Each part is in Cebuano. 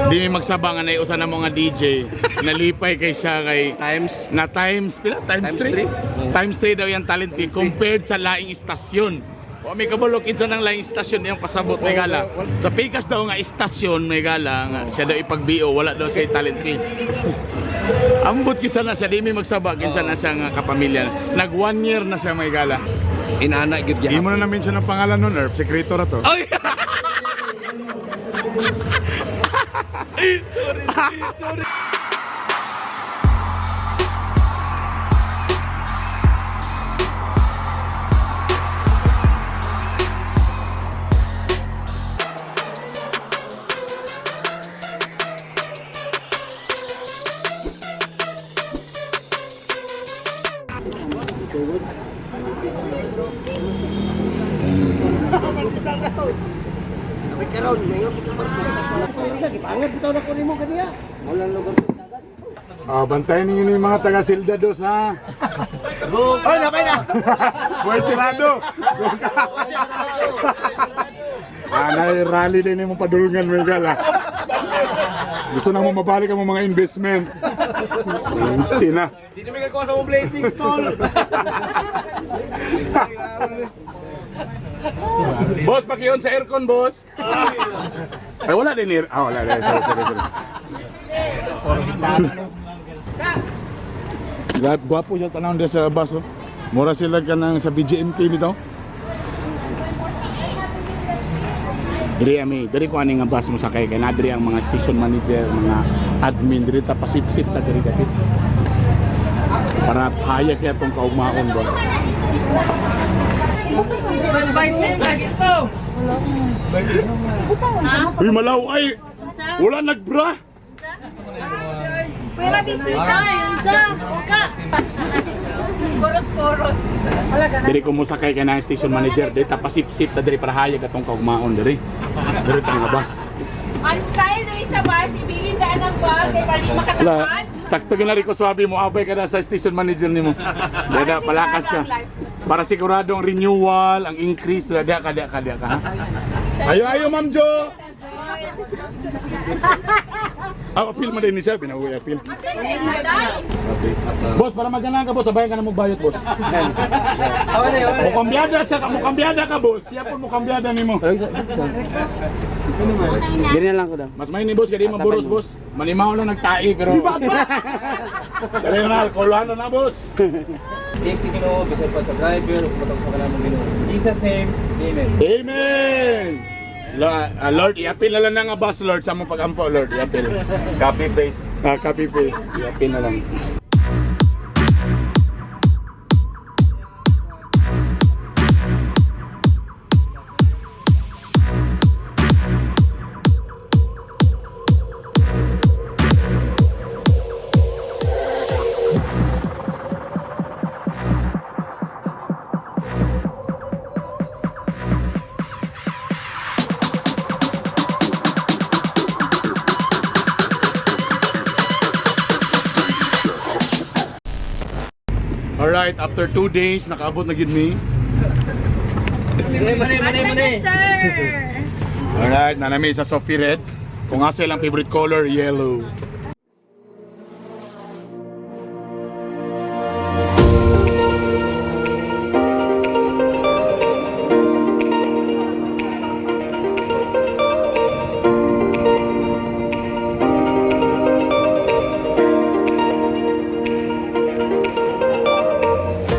Di mi magsaba nga na usa na mga DJ nalipay kay siya kay Times na times pila times Times 3 three? times 3 daw yung talent fee compared sa laing istasyon. O may kabalo kinsa ng laing istasyon iyang pasabot may gala. Sa pikas daw nga istasyon may gala nga siya daw ipag-BO, wala daw siya talent fee. Ambot kinsa na siya, di mi magsaba kinsa na siya nga kapamilya. Nag 1 year na siya may gala. Inana gyud Di mo na na-mention ang pangalan nun, Erp. Sekreto ra to. Ay! Ah, bantayan ninyo yung mga taga Silda dos ha. Oy, lapay na. Boy Sirado. Ah, na rally din yung padulngan mo gala. Gusto na mo mabalik ang mga investment. Sina. Di na may kakuha sa mong blessings, tol. Boss, pakiyon sa aircon, boss. Ay, wala din air. Ah, wala din. Sorry, sorry, sorry. Lahat gwapo siya tanaw diya sa bus. Oh. Mura sila ka ng sa BGMP bitaw. Diri ami, diri ko ani nga bus mo sakay kay na diri ang mga station manager, mga admin diri ta pasipsip ta diri dapit. Para hayag kaya tong kaugmaon ba. Uy, malaw ay wala nagbra. Pwera bisita, unsa? Uka. Koros-koros. Diri ko mosakay kay na station manager diri ta pasipsip ta diri para hayag atong kaugmaon diri. Diri ta nga bus. Ang style diri sa bus, ibilin daan ang bag kay bali La, makatapat. sakto ginari ko swabe mo abay ka na sa station manager nimo. Dada palakas ka. Para sigurado ang renewal, ang increase, da ka da ka da ka. ha? Ayo ayo Ma'am Jo. Ah, appeal mo din ni siya, pinauwi appeal. Okay. Boss, para maganahan ka boss, sabayan ka na magbayot boss. Mukambyada siya ka, mukambyada ka boss. Siya po mukambyada nimo. Ganyan lang ko daw. Mas may ni boss, kaya di maburos boss. Manimaw lang nagtai pero... Dali na, alkoholano na boss. Safety Ginoo, bisan pa sa driver, ug matag sa kanamong Ginoo. In Jesus name, amen. Amen! Lord, i-appeal na lang na nga boss, Lord, sa mong pag-ampo, Lord, i-appeal. Copy paste. Ah, copy paste, i-appeal na lang. Alright, after 2 days, nakaabot na gid mi. Mane, mane, mane. Sir. Alright, nanami sa Sophie Red. Kung asa ilang favorite color, yellow.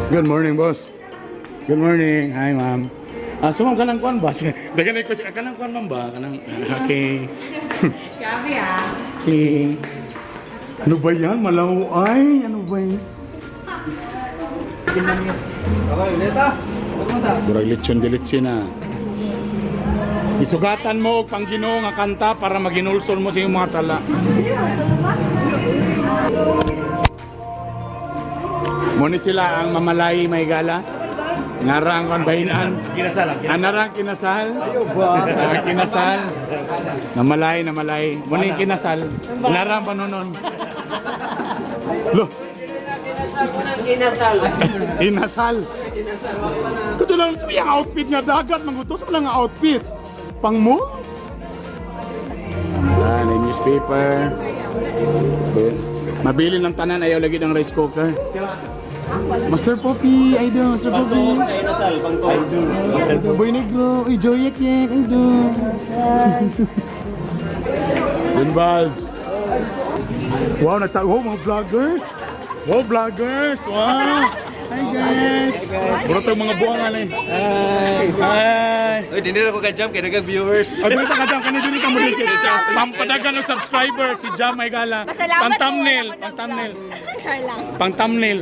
Good morning, boss. Good morning. Hi, ma'am. Ah, so ma'am, kanang kuan ba? Dagan na question. Kanang kuan ma'am ba? Kanang okay. Grabe ah. Okay. Ano ba yan? Malaw ay. Ano ba yan? Okay, ulit ah. Huwag mo ta. Burag lechon de leche na. Isugatan mo og pangginoo nga kanta para maginulsol mo sa iyong mga sala. Muna sila ang mamalay may gala. Narang kon bahinan. Kinasal ang Anarang kinasal. Ah, kinasal. Namalay, namalay. Muna yung kinasal. Narang panunon. Lo. Kinasal. Inasal. Kuto lang sa iyang outfit nga dagat mangutos wala nga outfit. Pang mo? Ah, na Rice paper. Mabili ng tanan, ayaw lagi ng rice cooker. Master Poppy, idol, Master Poppy. Inasal, pangto. Idol. Boy Negro, uy, Joyek yan, idol. Yun, Vals. Wow, wow, mga vloggers. Wow, vloggers. Wow. Hi, guys. Bro, tayong mga buwangan eh. Hi. Hi. Uy, hindi na ako ka-jump kay daghang viewers. Ay, dito ka dyan, kanina dito ka mo dito. Pampadagan ng subscriber, si Jam may gala. Pasalamat Pang thumbnail, po, wala pang ko thumbnail. nag-vlog. Char lang. Pang thumbnail.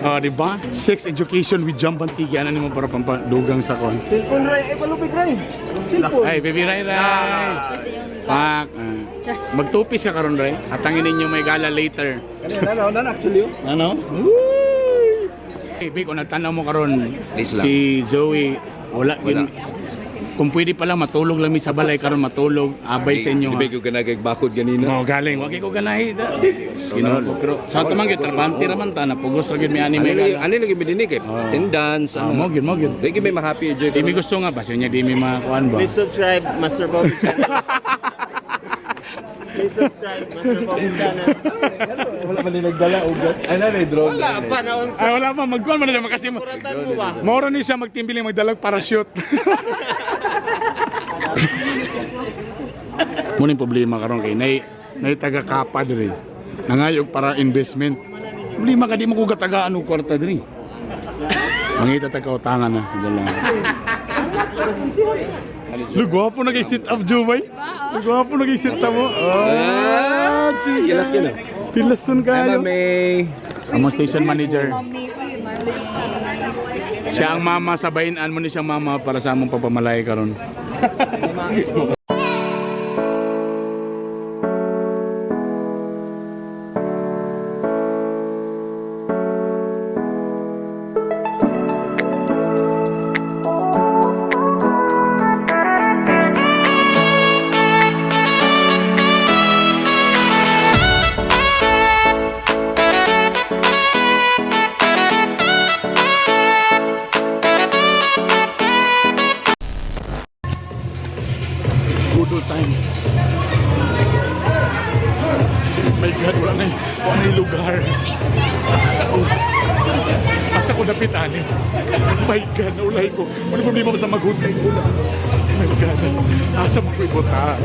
Oh, di ba? Sex education with Jam Bantigi. Ano naman para pampadugang sa kon. Cellphone Ray, ay palupig Ray. Cellphone. Ay, baby Ray Ray. Kasi yung Pak. Ah. Magtupis ka karon Ray. Atangin ninyo may gala later. Ano, ano, actually. Ano? Uy! Hey, Vic, kung nagtanaw mo karon Please lang. si Zoe, wala, Wala. yun. Kung pwede pala matulog lang mi sa balay karon matulog, abay sa inyo. Di ba ko ganagag bakod ganina? No, galing. Wag ko ganahi. Ginoo ko. Pero sa ato man gyud trabante ra man ta napugos ra gyud mi ani Ano may lagi, gala. ano lagi midinig kay Oh. attendance, Ah, ano. mo gyud mo gyud. Di gyud may ma-happy joy. Di mi gusto nga basin niya di mi makuan ba. Please subscribe, Master Bobby Channel. Please subscribe, Master Bobby Channel. Wala man din nagdala ugat. Ay na drone. Wala pa naon Ay sa wala pa magkuan man na siya kasi kuratan mo ba? Moro ni siya magtimbiling magdalag parachute. Muna yung problema karon kay nay nay taga kapa diri. Nangayog para investment. Problema ka di mo ko gatagaan og kwarta diri. Mangita ta kautangan na dala. Lu gwapo na kay sit up Jubay. Lu gwapo na kay sit up mo. Ah, chica. Pilas ka na. Pilason Ay, kayo. mami. Among station manager. Mami, uy, mami. Siya ang mama sa bayinan mo ni siyang mama para sa among pagpamalay karon. Good old time. My God, wala na yung lugar. Oh. Asa ko dapit, ani? My God, naulay ko. Wala problema basta maghusay ko. My God, asa mo ko ibuta?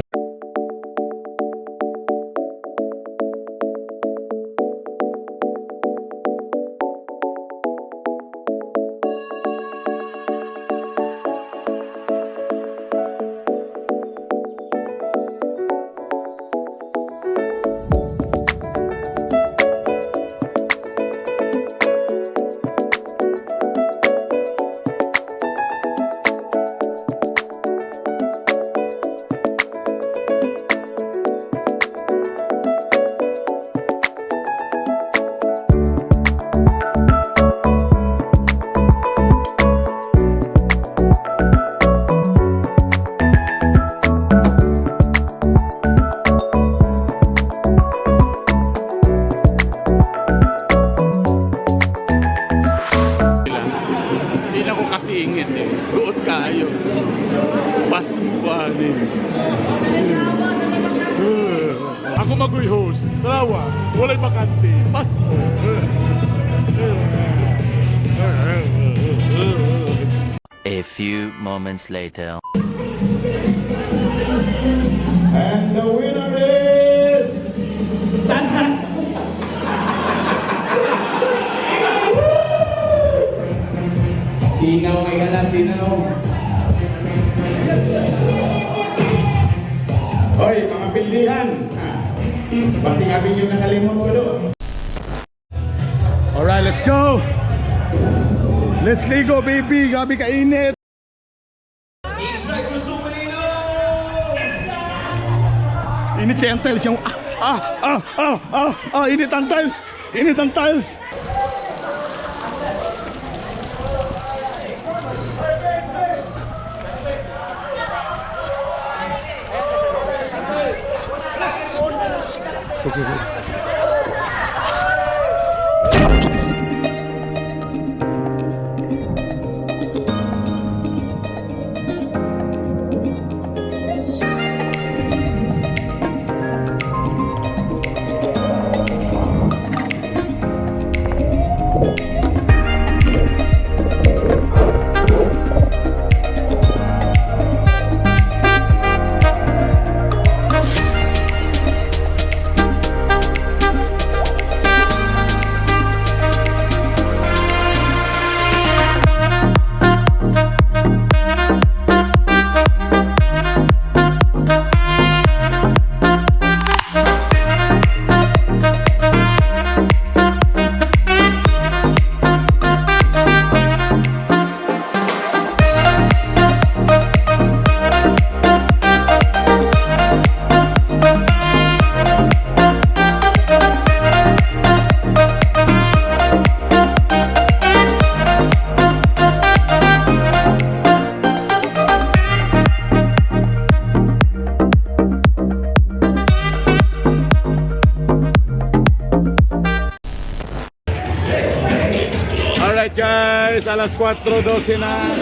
Hindi na ko kasi ingit eh. Guot kaayo. Pas mo ba ni? Ako magoy host. Tarawa. Walay bakante. Pas mo. A few moments later. And the winner is... Sinaw may gala, sinaw. Hoy, mga pildihan. Basing abing yung nakalimot ko do. Alright, let's go. Let's ligo, baby. Gabi kainit. Init kaya ang tiles yung ah ah ah ah ah ah init ang tiles. Init ang tiles. Okay, okay. Alright guys, alas 4:12 na.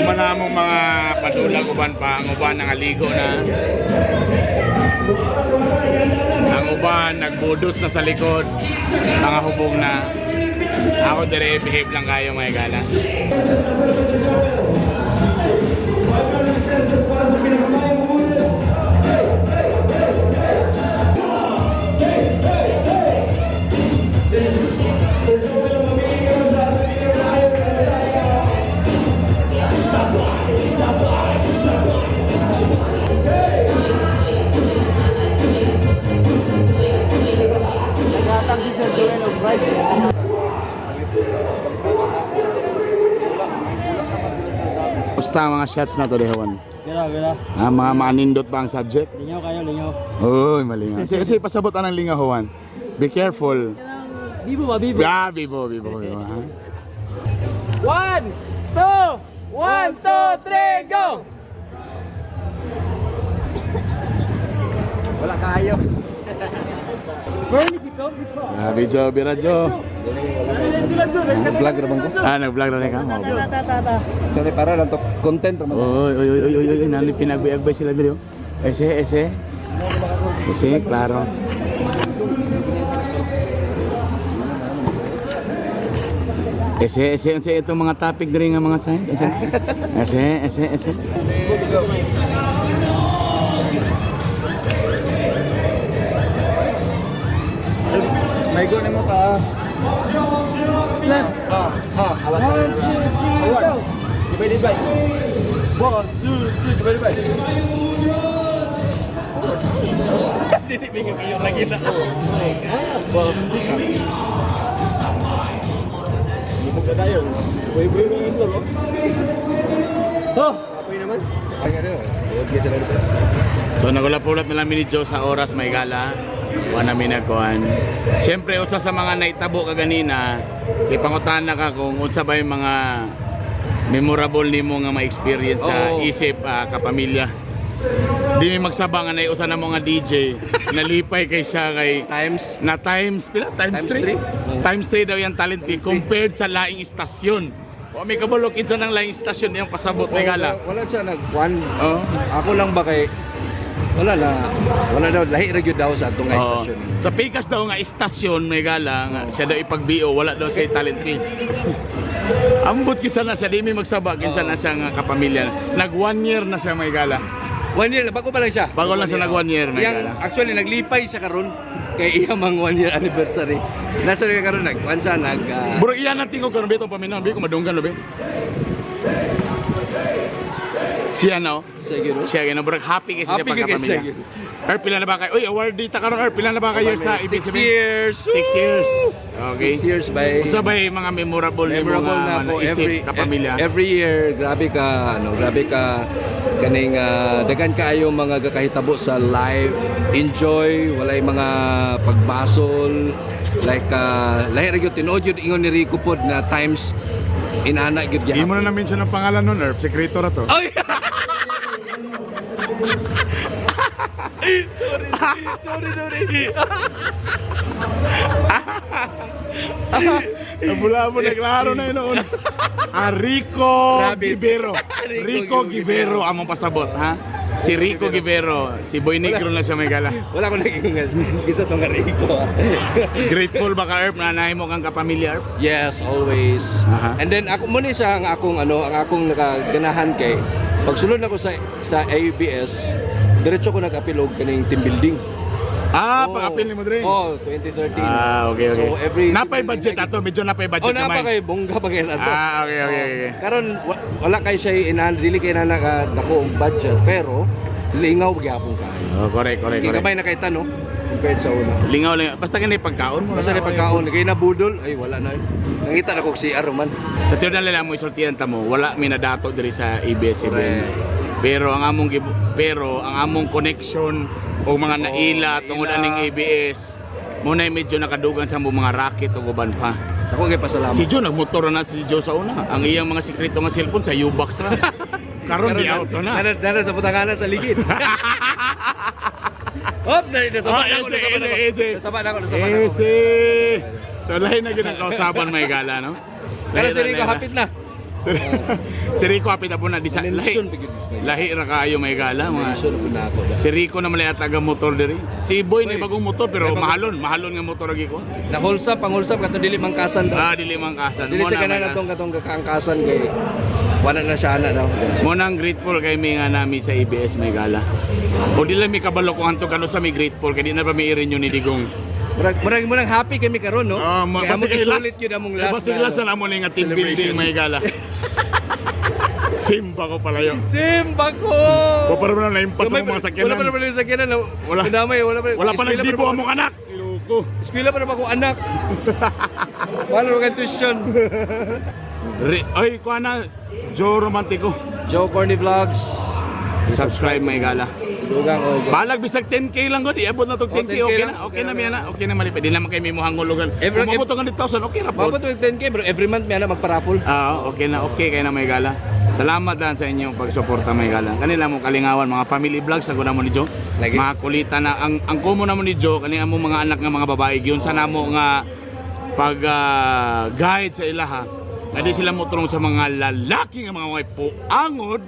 Uma na among mga padulag uban pa, ang uban nangaligo na. Ang uban nagbudos na sa likod, mga hubog na. Ako dire behave lang kayo mga gala. Naghatag si Sir Joel og rice. Basta mga shots na to dehawan. Gila, gila. Ah, mga maanindot ba ang subject? Lingaw kayo, lingaw. Uy, malingaw. Sige, sige, pasabot anang lingaw, Juan. Be careful. Bibo ba, bibo? Ah, bibo, bibo, bibo. Ha? 1, 2, 1, 2, 3, go! Wala kayo. Ah, video, birajo. Vlog ra bang ko? Ah, nag-vlog na rin ka? Oh, Sorry, para lang to content ra man. Oy, oy, oy, oy, oy, oy, nani pinagbiagbay sila diri. Oh. Ese, ese. Ese, klaro. Ese, ese, ese, itong mga topic diri nga mga sign. Ese, ese, ese, ese. May go mo ka. Left. Ah, ah. 1, 2, 3, go. Divide, divide. 1, 2, 3, divide, divide. Lumog na tayo. Buhay-buhay na yung laro. Oh! Apoy naman. So nagulap-ulap na lang mi ni Joe sa oras may gala. Wa na mi nagkuan. Siyempre usa sa mga naitabo kaganina, ipangutan na ka kung unsa ba yung mga memorable nimo nga ma-experience sa Oo. isip kapamilya. Di mi magsaba nga usa na mga DJ nalipay kay siya kay Times na times pila times Times 3 three? times 3 daw yung talent fee compared sa laing istasyon. Wa may kabalo kinsa ng laing istasyon iyang pasabot may gala. Wala siya nag one. Oh. Ako lang ba kay wala na wala daw lahi ra gyud daw sa atong nga Oo. istasyon. Sa Pikas daw nga istasyon may gala nga siya daw ipag-BO wala daw siya talent fee. Ambot kinsa na siya di mi magsaba kinsa na siya nga kapamilya. Nag one year na siya may gala. One year, bago pa lang siya. Bago lang siya nag one year, may Iyang, gala. actually naglipay siya karon kay iya mang one year anniversary. Nasa siya karon nag kuan siya nag Bro iya na tingog karon betong paminaw bi ko madunggan lo be. Siya na oh. siya gyud. Siya gina bro happy kasi siya Happy gyud kay pagkapamilya. siya. Er pila na ba kayo? Uy, awardee ta karon er pila na ba kayo sa 6 ABCB? years. 6 years. Okay. 6 years by Unsa ba yung mga memorable nimo memorable nga na po naisip every kapamilya? every year, grabe ka ano, grabe ka kaning daghan kaayo mga gakahitabo sa life, enjoy, walay mga pagbasol, like lahi ra gyud tinuod gyud ingon ni Rico pod na times inana gyud Di mo na na-mention ang pangalan nun, Erp. Sekreto ra to. Ay! Sorry, sorry, sorry. Nabula mo na, klaro na yun noon. Ah, Rico Rabbit. Gibero. Rico Rico Gibero ang mong pasabot, ha? Si Rico Gibero. Si Boy Negro na siya may gala. Wala ko naging gisa tong Rico. Grateful ba ka, Erp, na nahay mo kang kapamilya, Erp? Yes, always. Aha. And then ako mo ni siya ang akong ano, ang akong nakaganahan kay pagsulod nako sa ABS, diretso ko nag-apil og kaning team building. Ah, Oh. pag-apil ni mo dre. Oh, 2013. Ah, okay. So every Napay budget ato, medyo napay budget Oh, napa gamay. kay bongga pa kay ato. Ah, okay. Karon wala kay siya inahan, dili kay inana ka dako ang budget pero lingaw gyapon ka. Oh, correct, correct, Sige correct. gamay na kay no compared sa una. Lingaw lang. Basta ganun pagkaon mo. Basta na na pagkaon kay nabudol, ay wala na. Nangita na kog CR man. Sa tiyon na lang mo isultihan ta mo, wala mi nadato diri sa ABS-CBN. Correct. Pero ang among pero ang among connection o mga Oo, naila tungod naila. aning ABS mo na medyo nakadugang sa among mga racket ug uban pa. Ako kay pasalamat. Si Joe nagmotor na si Joe sa una. Ang iyang mga sikreto nga cellphone sa U-box na. Karon di auto na. Nana sa butanganan sa ligid. Hop, na nasaba Oh, na ako, easy, nasaba na ako. easy, easy. Nasaba na ako, nasaba na ako. Easy. So lahi na gyud ang kausaban may gala, no? Pero Lahi si ra, Rico lahi ra. hapit na. Si Rico hapit na po na di sa lahi. Nelson pagid. Lahi ra kaayo may gala mga. Nelson po na ako. Si Rico na mali ataga motor diri. Si Boy na Boy. bagong motor pero May bagong- mahalon, mahalon nga motor lagi ko. Nahulsap, panghulsap kato dili mangkasan daw. Ah, dili man kasan. Dili Mo siya na, kanan may atong katong kakaangkasan kay wala na siya ana daw. Mo nang grateful kay mi nga nami sa ABS may gala. O di lang mi kabalo kung anto kano sa mi grateful kay di na pa mi i-renew ni Digong. Murag murag mo nang happy kami karon no. Ah, Kay amo basta kay sulit yun among last. Basta last na namo ni nga team celebration. building may gala. Simba ko palayo. Simba ko. Wa pa naman naimpas Gamay ang mga pa- sakyanan. Wala pa naman yung sakyanan. No? Wala. Damay, wala pa. Wala pa Eskwela nagdibo pa- among anak. Iloko. Eskwela pa naman ako anak. Wala naman tuition. Ay, kuha na. Joe Romantico. Joe Corny Vlogs. Subscribe may gala. Dugang o. Balag bisag 10K lang gud, iabot na tog Oh, 10K, 10K okay lang. na. Okay na miya na. Okay na malipay. Di naman kay mi mohangulugan. Every- Umabot og 100,000, okay ra po. Mabot og 10K bro, every month may anak magpa-raffle. Ah, okay na, okay kay na may gala. Salamat dan sa inyong pagsuporta may gala. Kanila mo kalingawan mga family vlogs sa mo ni Joe. Lagi. Mga kulita na ang kumo namo ni Joe kani among mga anak nga mga babae gyud sa namo nga pag guide sa ilaha. Nga di sila moturong sa mga lalaki nga mga may puangod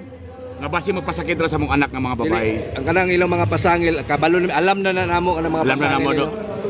nga basi magpasakit ra sa mong anak nga mga babae. Dili, ang kanang ilang mga pasangil, kabalo na alam na na namo kanang mga Alam na pasangil. namo, nila. do.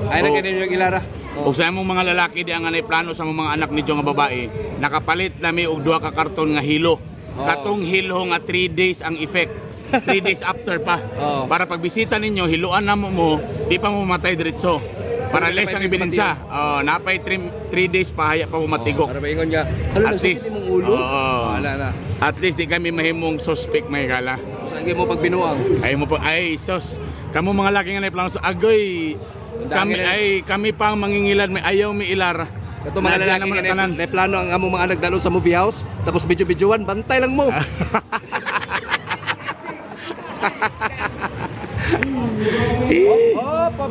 Ay na Oh. kini yung ilara. Oh. Ug sa among mga lalaki di ang anay plano sa among mga anak ni Joe nga babae, nakapalit nami og duha ka karton nga hilo. Oo. Katong hilo nga 3 days ang effect. 3 days after pa. Oo. Para pagbisita ninyo, hiluan namo mo, di pa mo matay diretso. Para Napay less ang three ebidensya. Oh, napay 3 days pa haya pa mo matigok. Oh, para maingon nga, halo At nang sakit least. imong ulo. Oo. Wala na. At least di kami mahimong suspect may gala. Sa mo pagbinuang. Ay mo pa ay sos. Kamo mga laki nga plano sa agoy. Kami Ang dami na- ay kami pang mangingilad may ayaw mi ilara. Kato mga Nadya lalaki naman nga ang tanan. na plano ang among mga anak dalo sa movie house, tapos video-videoan, bantay lang mo.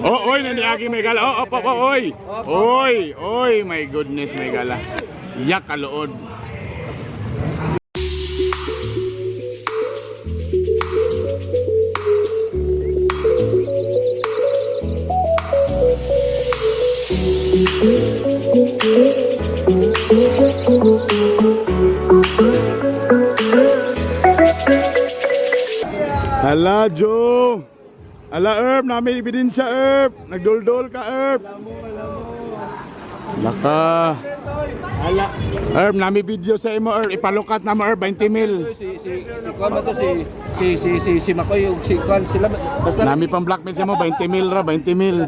Oh, oy, naniagi may gala. Oh, oh, oh, oy. Oy, oy, my goodness, may gala. Yak kalood. Hala, Joe. Ala, Herb. Nami ebidensya, Herb. Nagduldol ka, Herb. Laka. Ala. Herb, nami video sa imo, Herb. Ipalukat na mo, Herb. 20 mil. Si si si Kwan ba to si si si si si Makoy ug si Kwan sila basta Nami pang blackmail sa imo, 20 mil ra, 20 mil.